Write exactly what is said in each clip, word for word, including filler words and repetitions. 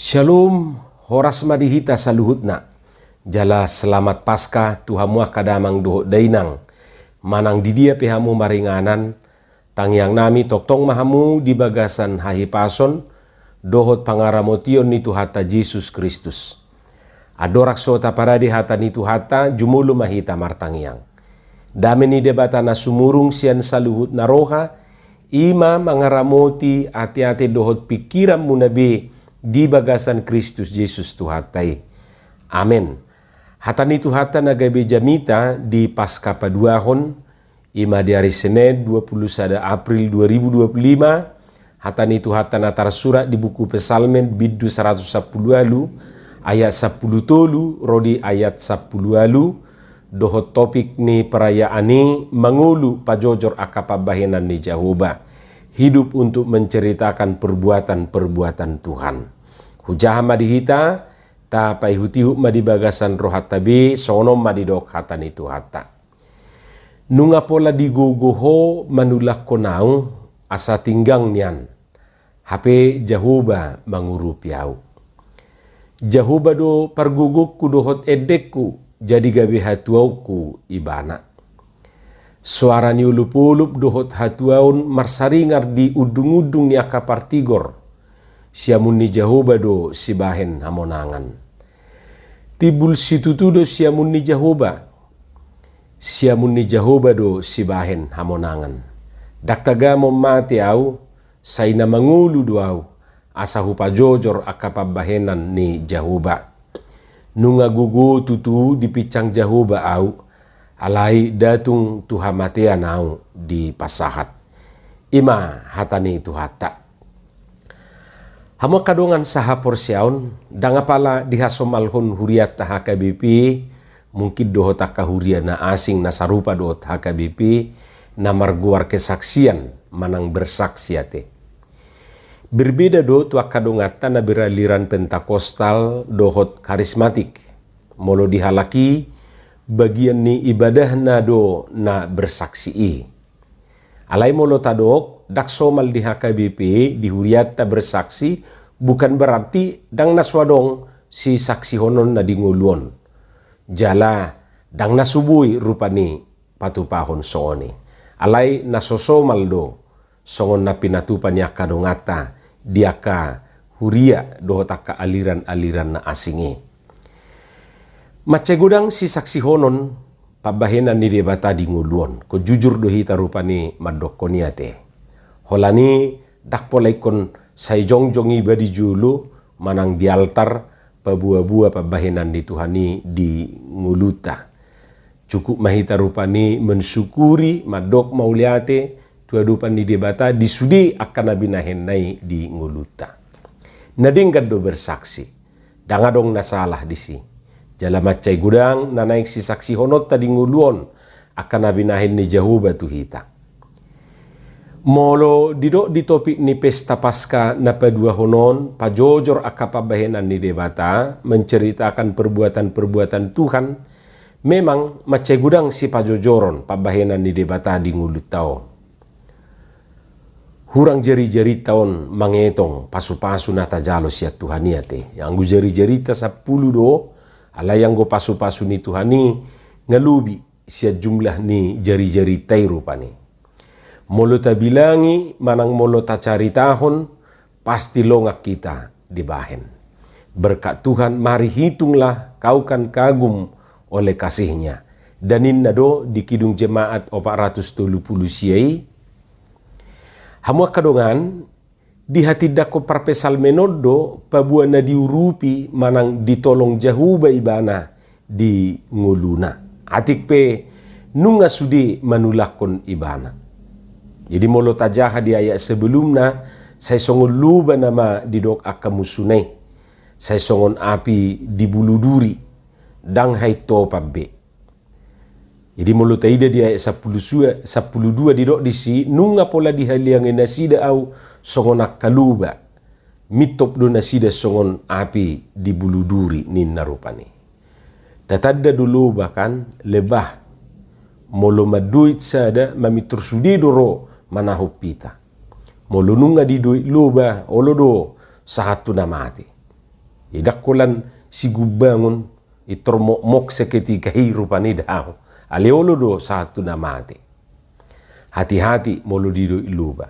Shalom, horas ma di hita saluhutna. Jala selamat Paskah tu hamu angka damang dohot dainang. Manang di dia pe hamu maringanan, tangiang nami tongtong ma hamu di bagasan hahipason dohot pangaramotion ni Tuhanta Jesus Kristus. Andorang so taparade hata ni Tuhanta, jumolo ma hita martangiang. Dame ni Debata na sumurung sian saluhut na roha, i ma mangaramoti ateate dohot pingkiranmuna be di bagasan Kristus Jesus Tuhanta i. Amen. Hata ni Tuhanta na gabe jamita di Paskah paduahon, i ma di ari Senen dua puluh sada April dua ribu dua puluh lima, hata ni Tuhanta na tarsurat di buku Psalmen bindu saratus sampulu ualu, ayat sampulu tolu ro di ayat sampulu ualu, dohot topik ni perayaan i mangolu pajojor angka pambahenan ni Jahowa. Hidup untuk menceritakan perbuatan-perbuatan Tuhan. Hujaha ma di hita, tapaihutihut ma di bagasan rohanta be, songon on ma didok hata ni Tuhanta. Nunga pola digogo ho manulakkon ahu, asa tinggang nian, hape Jahowa mangurupi ahu. Jahowa do pargogongku dohot endengku, jadi gabe hatuaonku Ibana. Soara ni olopolop dohot hatuaon marsaringar di undungundung ni angka partigor. Siamun ni Jahowa do sibahen hamonangan. Timbul situtu do siamun ni Jahowa. Siamun ni Jahowa do sibahen hamonangan. Ndang tagamon mate ahu, sai na mangolu do ahu, asa hupajojor angka pambahenan ni Jahowa. Nunga gogo tutu dipinsang Jahowa ahu, alai nda tung tu hamatean ahu dipasahat. I ma hata ni Tuhanta. Hamu angka dongan sahaporseaon, ndang apala dihasomalhon hurianta H K B P, mungkin dohot angka huria na asing na sarupa dohot H K B P, na margoar kesaksian manang bersaksi ate. Berbeda do tu angka donganta na beraliran Pentakosta dohot Karismatik. Molo di halak i, bagian ni ibadahna do na bersaksi i. Alai molo tadok, ndang somal di H K B P, di hurianta bersaksi, bukan berarti ndang na so adong sisaksihononna di ngolu on. Jala, ndang na so boi rupani patupahon songon i. Alai na so somal do, songon na pinatupa ni angka donganta, di angka huria dohot angka aliran-aliran na asing i. Mansai godang sisaksihonon pambahenan ni Debata di ngolu on. Ingkon jujur do hita rupani mandokkon i ate. Holan i ndang pola ingkon sai jongjong iba di jolo manang di altar paboaboa pambahenan ni Tuhan i di ngolunta. Cukup ma hita rupani mensyukuri, mandok mauliate tu adopan ni Debata di sude angka na binahenna i di ngolunta. Na denggan do bersaksi. Ndang adong na salah disi. Jala mansai godang na naeng sisaksihononta di ngolu on, angka na binahen ni Jahowa tu hita. Molo didok di topik ni Pesta Paska na paduahon on, pajojor angka pambahenan ni Debata, menceritakan perbuatan-perbuatan Tuhan, memang mansai godang sipajojoron pambahenan ni Debata di ngolunta on. Hurang jarijarinta on mangetong pasupasu na tajalo sian Tuhan i ate. Anggo jarijarinta sampulu do, alai anggo pasupasu ni Tuhan i nga lobi sian jumlah ni jarijarinta i rupani. Molo tabilangi manang molo tacaritahon, pasti longang hita dibahen. Berkat Tuhan, mari hitunglah kau kan kagum oleh kasih-Nya. Ninna do di Kidung Jemaat opat ratus tolu pulu sia i. Hamu angka dongan, dihatindangkon parpsalmen on do paboa na diurupi manang ditolong Jahowa ibana di ngoluna. Atik pe nunga sude manulakkon ibana. Jadi molo tajaha di ayat sebelumna, sai songon loba nama didok angka musuna i. Sai songon api di bulu duri, ndang haintopan be. Jadi molo taida di ayat sampulu sua-, sampulu dua didok disi, nunga pola dihaliangi nasida ahu songon angka loba, mintop do nasida songon api di bulu duri, ninna rupani. Tatanda do loba kan, lebah. Molo mandoit sada, mamintor sude do ro manahop hita. Molo nunga didoit loba, olo do sahat tu na mate. Ndang holan sigumbangun, intor mokmok seketika i rupani, daong. Alai olo do sahat tu na mate. Hati-hati molo didok i loba.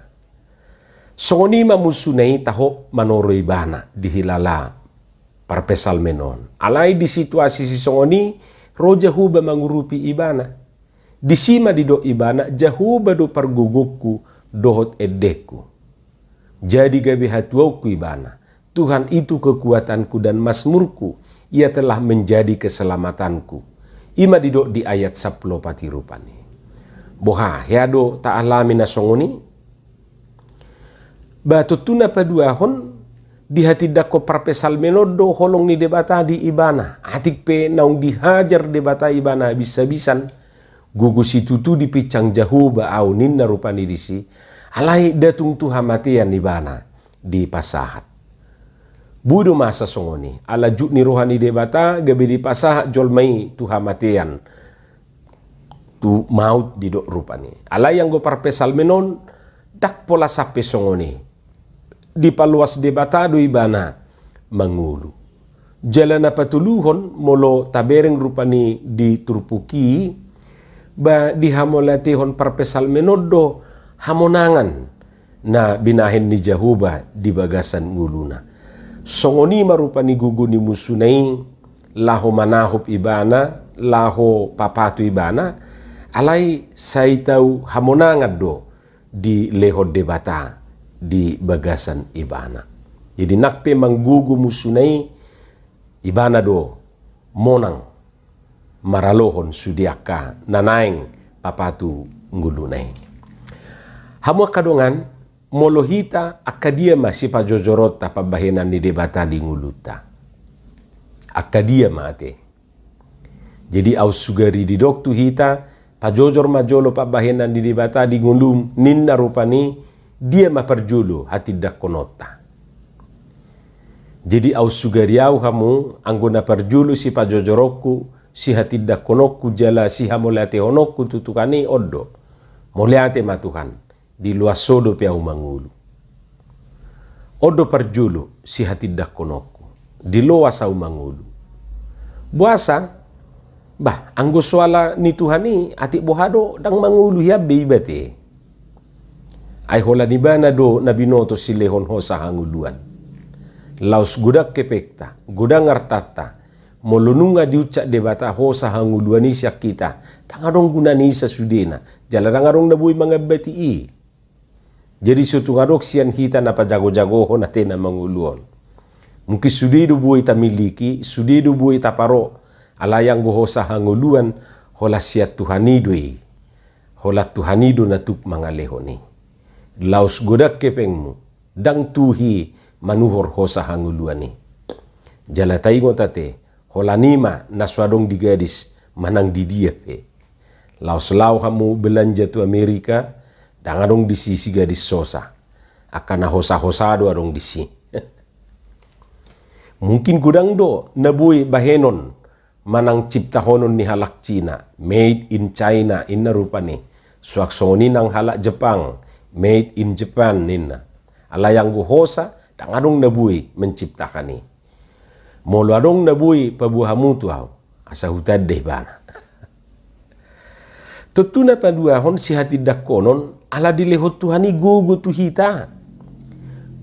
Songon i ma musuna i taho manoro ibana, dihilala parpsalmen on. Alai di situasi sisongon i ro Jahowa mangurupi ibana. Disi ma didok ibana, Jahowa do pargogongku dohot endengku. Jadi gabe hatuaonku ibana. Tuhan itu kekuatanku dan mazmurku, Ia telah menjadi keselamatanku. I ma didok di ayat sampulu opat i rupani. Boha, hea do taalami na songon i? Ba tontu na paduahon, dihatindangkon parpsalmen on do holong ni Debata di ibana. Atik pe naung dihajar Debata ibana habis-habisan, gogo situtu dipinsang Jahowa ahu ninna rupani disi, alai ndang tung tu hamatean ibana dipasahat. Boi do masa songon i, ala jut ni roha ni Debata gabe dipasahat jolma i tu hamatean, tu maut didok rupani. Alai anggo parpsalmen on ndang pola sampe songon i. Dipaloas Debata do ibana mangolu. Jala na patoluhon, molo tabereng rupani di turpuk i, ba dihamauliatehon parpsalmen on do hamonangan na binahen ni Jahowa di bagasan ngoluna. Songon i ma rupani gogo ni musuna i laho manahop ibana, laho papatu ibana, alai sai tau hamonangan do dilehon Debata di bagasan ibana. Jadi nang pe manggogo musuna i, ibana do monang maralohon sude angka na naeng papatu ngoluna i. Hamu angka dongan, molo hita, angka dia ma sipajojoronta pambahenan ni Debata di ngolunta? Angka dia ma ate? Jadi aut sugari didok tu hita, pajojor ma jolo pambahenan ni Debata di ngolum, ninna rupani, dia ma parjolo hatindangkononta? Jadi aut sugari ahu hamu, anggo na parjolo sipajojoronku, sihatindangkononku jala sihamauliatehononku tu Tuhan i on do: Mauliate ma Tuhan, diloas Ho dope ahu mangolu. On do parjolo sihatindangkononku, diloas ahu mangolu. Boasa? Bah, anggo so ala ni Tuhan i, atik boha do ndang mangolu hian be iba ate. Ai holan ibana do na binoto silehon hosa hangoluan. Laos godang hepengta, godang artanta, molo nunga diunsat Debata hosa hangoluan i sian hita, ndang adong gunana i sasudena, jala ndang adong na boi mangambati i. Jadi so tung adong sian hita na pajagojagohon ate na mangolu on. Mungkin sude do boi tamiliki, sude do boi taparo, alai anggo hosa hangoluan, holan sian Tuhan i do i. Holan Tuhan i do na tuk mangalehon i. Laos godang hepengmu, ndang tuhi manuhor hosa hangoluan i. Jala taingot ate, holan i ma na so adong di gadis manang di dia pe. Laos laho hamu belanja tu Amerika, ndang adong disi sigadis hosa. Angka na hosa-hosa do adong disi. Mungkin godang do na boi bahenon manang ciptahonon ni halak Cina, made in China, inna rupani. Suang songon i nang halak Jepang, made in Japan, ninna. Alai anggo hosa, ndang adong na boi menciptakan i. Molo adong na boi paboa hamu tu ahu, asa hutanda ibana. Tontu na paduahon sihatindangkonon, ala dilehon Tuhan i gogo tu hita.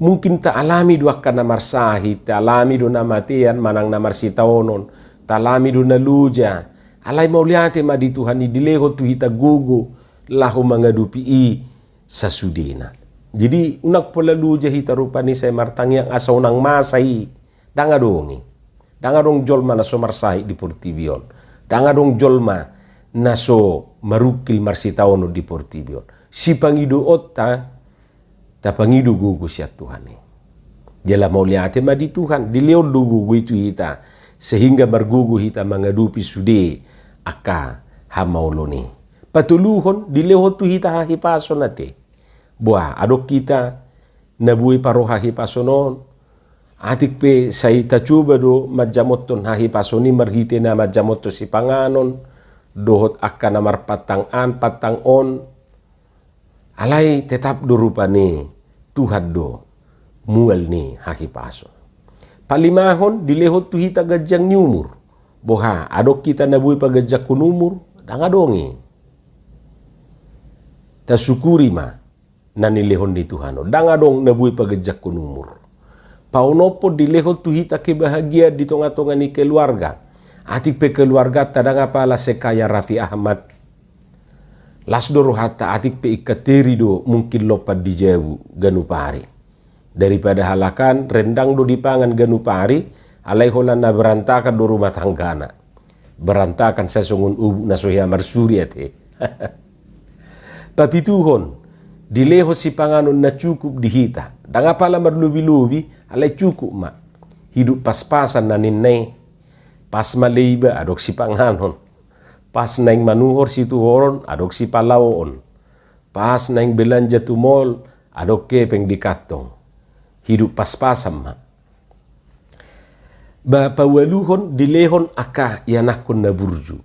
Mungkin taalami do angka na marsahit, taalami do na matean manang na marsitaonon, taalami do na loja. Alai mauliate ma di Tuhan i dilehon tu hita gogo laho mangadopi i sasudena. Jadi unang pola loja hita rupani sai martangiang asa unang masa i. Ndang adong i. Ndang adong jolma na so marsahit di portibi on. Ndang adong jolma na so marungkil marsitaonon di portibi on. Sipangidoonta, tapangido gogo sian Tuhan i. Jala mauliate ma di Tuhan, dilehon do gogo i tu hita, sehingga margogo hita mangadopi sude angka hamaolon i. Patoluhon, dilehon tu hita hahipason ate. Boha, adong hita na boi paro hahipason on. Atik pe sai tacoba do manjamothon hahipason i marhite na manjamothon sipanganon dohot angka na marpantang an pantang on. Alai tetap do rupani Tuhan do mual ni hahipason. Palimahon, dilehon tu hita ganjang ni umur. Boha, adong hita na boi paganjanghon umur? Ndang adong i. Tasukuri ma na nilehon ni Tuhan on. Ndang adong na boi paganjanghon umur. Paonomhon, dilehon tu hita kebahagiaan di tonga-tonga ni keluarga. Atik pe keluarganta ndang apala sekaya Raffi Ahmad, las do rohanta atik pe ingkon teri do mungkin lompan di jabu ganup ari. Daripada halak an rendang do dipangan ganup ari, alai holan na berantakan do rumah tanggana. Berantakan sasongon obuk na so hea marsuri ate. Papituhon, dilehon sipanganon na cukup di hita. Ndang apala marlobi-lobi, alai cukup ma. Hidup pas-pasan na ninna i. Pas ma leba, adong sipanganon. Pas naeng manuhor situhoron, adong sipalaoon. Pas naeng belanja tu mall, adong kepeng di kantong. Hidup pas-pasan ma. Ba paualuhon, dilehon angka ianakhon na burju.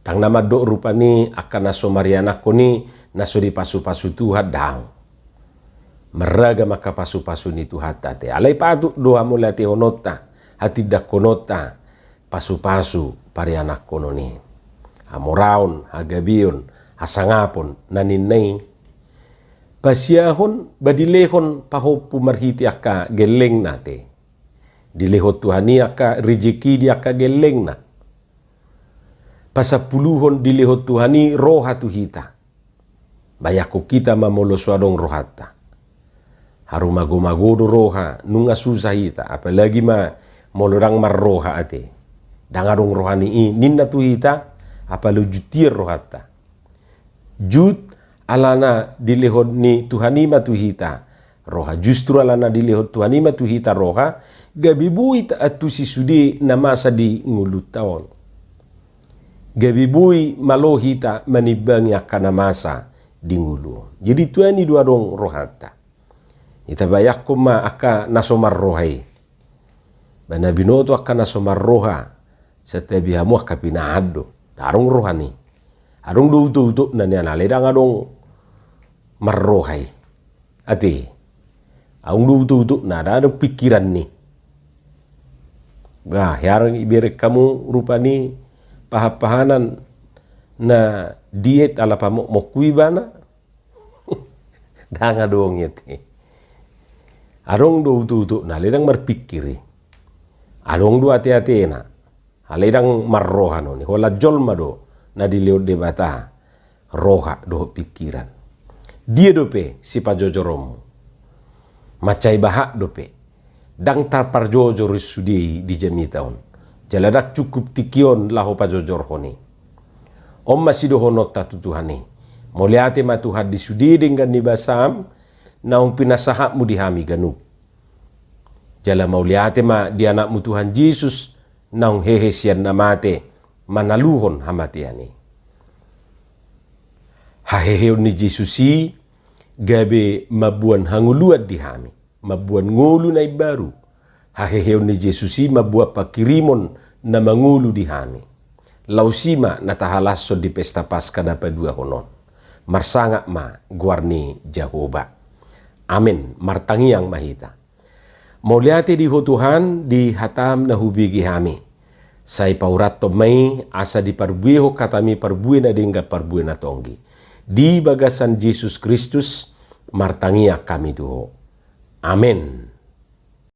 Ndang na mandok rupani angka na so marianakhon i na so dipasu-pasu Tuhan, ndang. Marragam angka pasu-pasu ni Tuhanta ate. Alai patut do hamauliatehononta, hatindangkononta, pasu-pasu parianakhonon i. Hamoraon, hagabeon, hasangapon, na ninna i. Pasiahon, ba dilehon pahompu marhite angka gellengna ate. Dilehon Tuhan i angka rejeki di angka gellengna. Pasampuluhon, dilehon Tuhan i roha tu hita. Bayangkon hita ma molo so adong rohanta. Haru mago-mago do roha, nunga susah hita, apalagi ma molo ndang marroha ate. Ndang adong roha ni i, ninna tu hita, apala jut hian rohanta. Jut alana dilehon ni Tuhan i ma tu hita roha. Justru alana dilehon Tuhan i ma tu hita roha, gabe boi taantusi sude na masa di ngolunta on. Gabe boi malo hita manimbangi angka na masa di ngolu on. Jadi tu an i do adong rohanta. Ita bayangkon ma angka na so marroha i. Ba na binoto angka na so marroha, santabi hamu angka pinahan do. Ndang adong roha ni. Adong do utok-utokna nian, alai ndang adong marroha i. Ate. Adong do utok-utokna, ndang adong pikiran ni. Bah, heran ibereng hamu rupani pahan-pahanan na diet ala pamokmokhu ibana. Ndang adong i ate. Adong do utok-utokna, alai ndang marpikir i. Adong do ate-atena, alai ndang marroha non i. Holan jolma do na dilehon Debata roha dohot pikiran. Dia dope sipajojoronmu? Mansai bahat dope. Ndang tarparjojor sude i di jamita on. Jala ndang cukup tingki on laho pajojorhon i. On ma sidohononta tu Tuhan i. Mauliate ma Tuhan di sude denggan ni basaM naung pinasahatMu di hami ganup. Jala mauliate ma di AnakMu Tuhan Jesus naung hehe sian na mate manaluhon hamatean i. Haheheon ni Jesus i gabe mamboan hangoluan di hami. Mamboan ngolu na imbaru. Haheheon ni Jesus i mamboan pangkirimon na mangolu di hami. Laos i ma na tahalashon di pesta Paskah na paduahon on. Marsangap ma goar ni Jahowa. Amen. Martangiang ma hita. Mauliate di Ho Tuhan di hataM na hubege hami. Sai paurathon ma i asa diparbuehon hatami parbue na denggan parbue na tonggi. Di bagasan Jesus Kristus martangiang hami tu Ho. Amen.